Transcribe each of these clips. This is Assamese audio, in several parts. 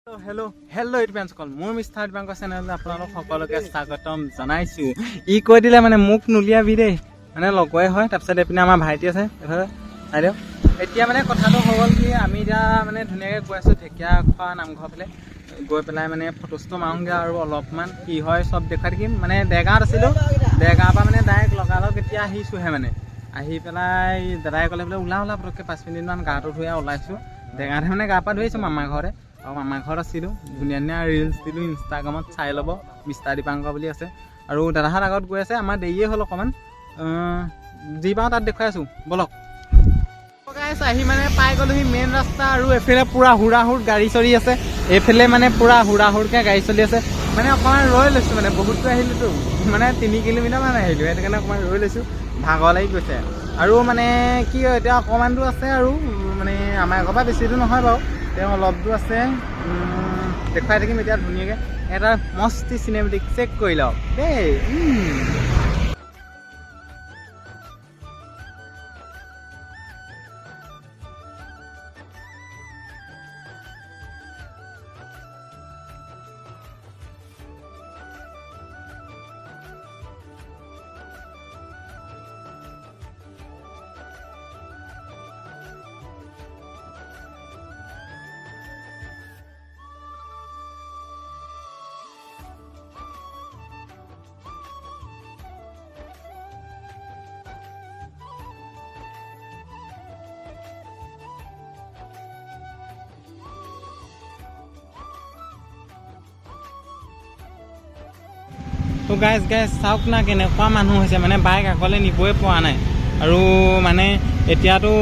হেল্ল' হেল্ল' ইউটিউবাৰসকল, মোৰ মিষ্টাৰ দীপাংকৰ চেনেললৈ আপোনালোক সকলোকে স্বাগতম জনাইছোঁ। ই কৈ দিলে মানে মোক নুলিয়াবি দেই, মানে লগৰে হয়। তাৰপিছত এইপিনে আমাৰ ভাইটি আছে, এইফালে চাই দিয়ক। এতিয়া মানে কথাটো হৈ গ'ল কি, আমি এতিয়া মানে ধুনীয়াকৈ গৈ আছোঁ ঢেকীয়াখোৱা নামঘৰ ফালে। গৈ পেলাই মানে ফটো চটো মাৰোঁগৈ আৰু অলপমান কি হয় চব দেখুৱাই থাকিম। মানে দেৰগাঁৱত আছিলোঁ, দেৰগাঁৱৰ পৰা মানে ডাইৰেক্ট লগালগ এতিয়া আহিছোঁহে। মানে আহি পেলাই দাদাই ক'লে বোলে ওলা ওলা পটককৈ, 5 মিনিটমান গাটো ধুই আৰু ওলাইছোঁ। দেৰগাঁৱতে মানে গা পা ধুই আহিছোঁ মামা ঘৰতে। আৰু মামা ঘৰত আছিলোঁ, ধুনীয়া ধুনীয়া ৰিলচ দিলোঁ, ইনষ্টাগ্ৰামত চাই ল'ব, মিষ্টাৰ দীপাংকৰ বুলি আছে। আৰু দাদাহঁত আগত গৈ আছে, আমাৰ দেৰিয়ে হ'ল অকণমান। যি পাওঁ তাত দেখুৱাই আছোঁ, ব'লক। গাইছ, আহি মানে পাই গ'লোহি মেইন ৰাস্তা আৰু এইফালে পূৰা হুৰাহুৰ গাড়ী চলি আছে। এইফালে মানে পূৰা হুৰাহুৰকৈ গাড়ী চলি আছে। মানে অকণমান ৰৈ লৈছোঁ, মানে বহুত দূৰ আহিলোতো, মানে 3 কিলোমিটাৰমান আহিলোঁ, সেইটো কাৰণে অকণমান ৰৈ লৈছোঁ, ভাগৰ লাগি গৈছে। আৰু মানে কি হয়, এতিয়া অকণমান দূৰ আছে আৰু মানে আমাৰ ঘৰৰ পৰা বেছি দূৰ নহয় বাৰু, তেওঁ অলপ দূৰ আছে। দেখুৱাই থাকিম এতিয়া ধুনীয়াকৈ এটা মস্তি চিনেমেটিক, চেক কৰি লওক দেই। তো গাইজ গাইজ, চাওক না কেনেকুৱা মানুহ হৈছে, মানে বাইক আগলৈ নিবই পৰা নাই। আৰু মানে এতিয়াতো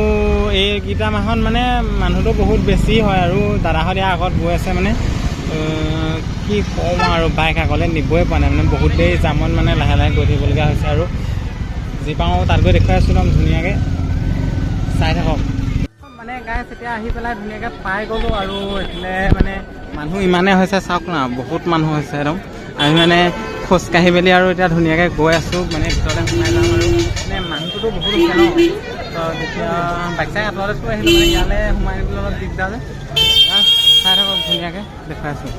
এইকেইটা মাহত মানে মানুহটো বহুত বেছি হয়। আৰু দাদাহঁত ইয়াৰ আগত গৈ আছে, মানে কি কম আৰু, বাইক আগলৈ নিবই পৰা নাই, মানে বহুত দেৰি জামত মানে লাহে লাহে গৈ থাকিবলগীয়া হৈছে। আৰু যি পাওঁ তাত গৈ দেখুৱাই আছোঁ একদম ধুনীয়াকৈ, চাই থাকক। মানে গাইজ, এতিয়া আহি পেলাই ধুনীয়াকৈ পাই গ'লোঁ। আৰু এইফালে মানে মানুহ ইমানেই হৈছে, চাওক না, বহুত মানুহ হৈছে একদম। আমি মানে খোজকাঢ়ি মেলি আৰু এতিয়া ধুনীয়াকৈ গৈ আছোঁ, মানে ভিতৰলৈ সোমাই যাম। আৰু মানে মানুহটোতো বহুত হৈছে ন, তো তেতিয়া বাইক চাইক আঁতৰতে থৈ আহিলোঁ, মানে ইয়ালৈ সোমাই আনিবলৈ অলপ দিগদাৰ যে। চাই থাকক, ধুনীয়াকৈ দেখুৱাই আছোঁ।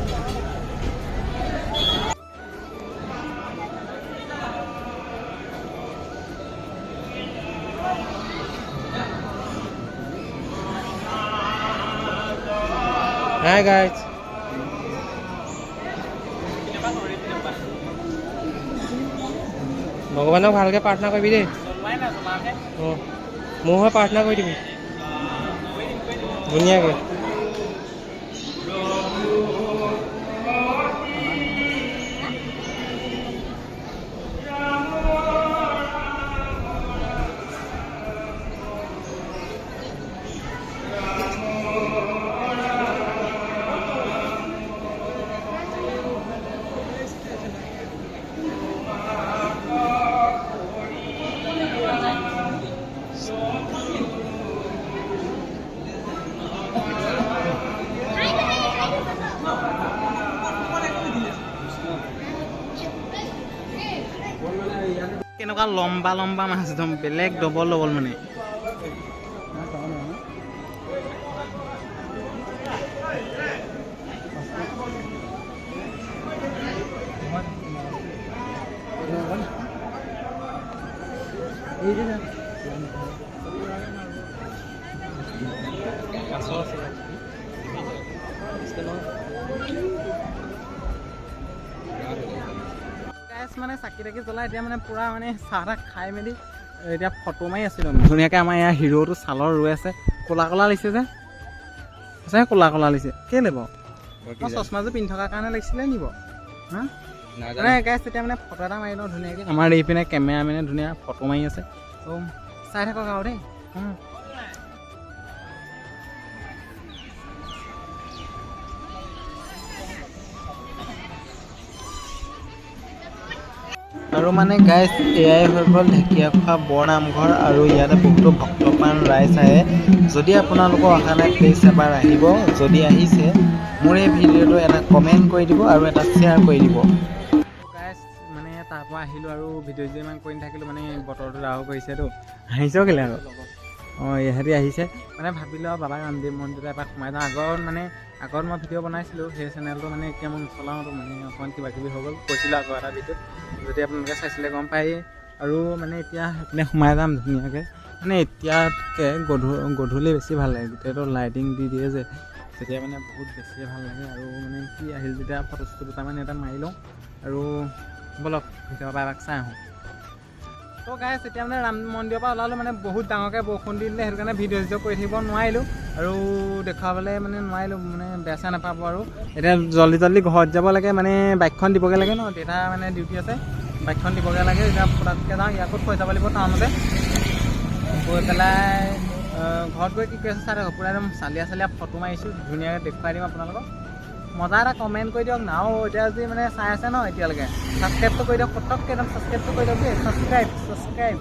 Hi guys. ভগৱানক ভালকৈ প্ৰাৰ্থনা কৰিবি দেই। অঁ, মোৰ হৈ প্ৰাৰ্থনা কৰি দিবি ধুনীয়াকৈ। কেনেকুৱা লম্বা লম্বা মাছ একদম, বেলেগ ডবল ডবল মানে। কাছ আছে। গাইছ, মানে চাকি তাকি জ্বলাই এতিয়া মানে পূৰা মানে চাহ তাহ খাই মেলি এতিয়া ফটো মাৰি আছিলোঁ ধুনীয়াকৈ। আমাৰ ইয়াৰ হিৰ'টো ছালৰ ৰৈ আছে, ক'লা ক'লা লাগিছে যে, সঁচাকৈ ক'লা ক'লা লাগিছে। কেলৈ বাৰু? মই চশমাযোৰ পিন্ধি থকাৰ কাৰণে লাগিছিলে নি বাৰু? হা, মানে গাইছ, তেতিয়া মানে ফটো এটা মাৰি লওঁ ধুনীয়াকৈ। আমাৰ এইপিনে কেমেৰামেনে ধুনীয়া ফটো মাৰি আছে, ত' চাই থাকক আৰু দেই। আৰু মানে গাইজ, এয়াই হৈ গ'ল ঢেকীয়াখোৱা বৰনামঘৰ আৰু ইয়াতে বহুতো ভক্তপ্ৰাণ ৰাইজ আহে। যদি আপোনালোকৰ অহা নাই, প্লিজ এবাৰ আহিব। যদি আহিছে, মোৰ এই ভিডিঅ'টো এটা কমেণ্ট কৰি দিব আৰু এটা শ্বেয়াৰ কৰি দিব। গাইজ, মানে তাৰ পৰা আহিলোঁ আৰু ভিডিঅ' চিডিঅ' ইমান কৰি নাথাকিলোঁ, মানে বতৰটো ডাৱৰ কৰিছেতো। হাঁহিছ কেলৈ আৰু? অঁ, ইহঁতি আহিছে, মানে ভাবিলোঁ আৰু বাবা ৰামদেৱ মন্দিৰলৈ এপাক সোমাই যাওঁ আগত মানে। আগত মই ভিডিঅ' বনাইছিলোঁ, সেই চেনেলটো মানে এতিয়া মই নচলাওঁ। মানে অকণমান কিবা কিবি হৈ গ'ল, কৈছিলোঁ আগৰ এটা ভিডিঅ'ত, যদি আপোনালোকে চাইছিলে গম পায়েই। আৰু মানে এতিয়া সেইপিনে সোমাই যাম ধুনীয়াকৈ। মানে এতিয়াতকৈ গধূলি বেছি ভাল লাগে, গোটেইটো লাইটিং দি দিয়ে যে, তেতিয়া মানে বহুত বেছিয়ে ভাল লাগে। আৰু মানে কি, আহিল যেতিয়া ফটো চটো দুটামান এটা মাৰি লওঁ আৰু ব'লক, ভিতৰৰ পৰা এপাক চাই আহোঁ। তো গাইছ, এতিয়া মানে ৰাম মন্দিৰৰ পৰা ওলালোঁ। মানে বহুত ডাঙৰকৈ বৰষুণ দি দিলে, সেইটো কাৰণে ভিডিঅ' চিডিঅ' কৰি থাকিব নোৱাৰিলোঁ আৰু দেখুৱাবলৈ মানে নোৱাৰিলোঁ, মানে বেয়া চেয়া নাপাব। আৰু এতিয়া জল্দি জল্দি ঘৰত যাব লাগে, মানে বাইকখন দিবগৈ লাগে ন, দেউতা মানে ডিউটি আছে, বাইকখন দিবগৈ লাগে। এতিয়া পটককৈ যাওঁ, ইয়াকো থৈ যাব লাগিব টাউনতে। গৈ পেলাই ঘৰত গৈ কি কৰি আছে চাই থাকক। পূৰা একদম চালিয়া চালিয়া ফটো মাৰিছোঁ, ধুনীয়াকৈ দেখুৱাই দিম আপোনালোকক। মজা এটা কমেণ্ট কৰি দিয়ক না। আৰু এতিয়া যদি মানে চাই আছে ন এতিয়ালৈকে, ছাবস্ক্ৰাইবটো কৰি দিয়ক পটককৈ, একদম ছাবস্ক্ৰাইবটো কৰি দিয়ক দেই, ছাবস্ক্ৰাইব ছাবস্ক্ৰাইব।